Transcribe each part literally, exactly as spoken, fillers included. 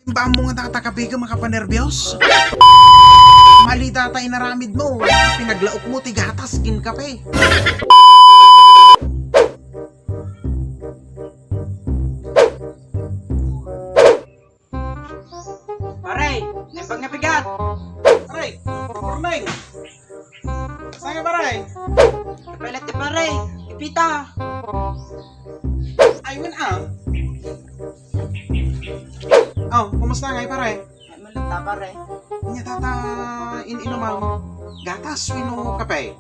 Baan mo nga data kape ket makapanerbios? Mali data inaramid mo. Pinaglaok mo ti gatas ken kape. Pare, naimbag nga bigat. Pare, morning. Saan ka, pare? Kapalit ti pare, ipita. Ay, wen, ah. Oh, kumusta ngay, pare? Ay, malata, pare. Nya data in-inumam gatas wenno kape?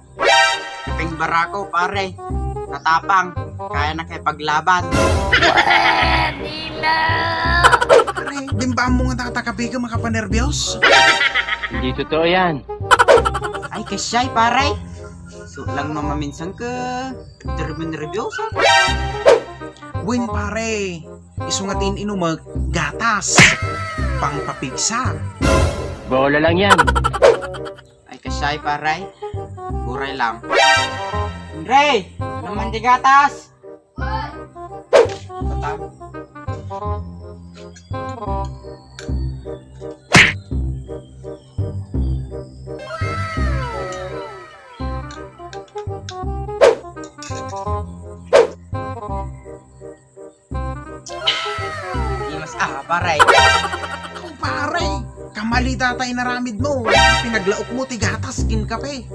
Kapeng barako, pare. Natapang. Kaya na kay paglaban. Pare, bimbaam mo nga data kape ket makapanerbios? Hindi totoo yan. Ay, kasay, pare. So lang no maminsan ka, nerbios. Wen, pare. Isu nga ti in-inumek, gatas. Pangpapigsa. Bola lang yan. Ay, kasay, pare. Guray lang. Andre, naman di gatas. Patag. Di mas, ah, pare. Aw, pare! Kamali data inaramid mo. Pinaglaok mo ti gatas ken kape.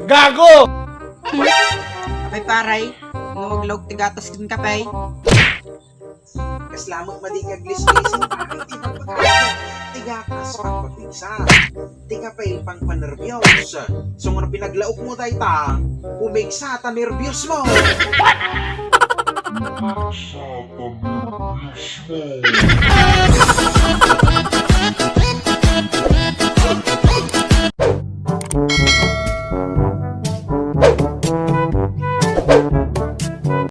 Gago! Apay, pare, no aglaok ti gatas ken kape? Kasla met madi nga aglislisin, pare, ti pagpakita. Ti gatas pangpapigsa. Ti kape pangpanerbios. So, nga pinaglaok mo dayta, pumigsa ta nerbios mo.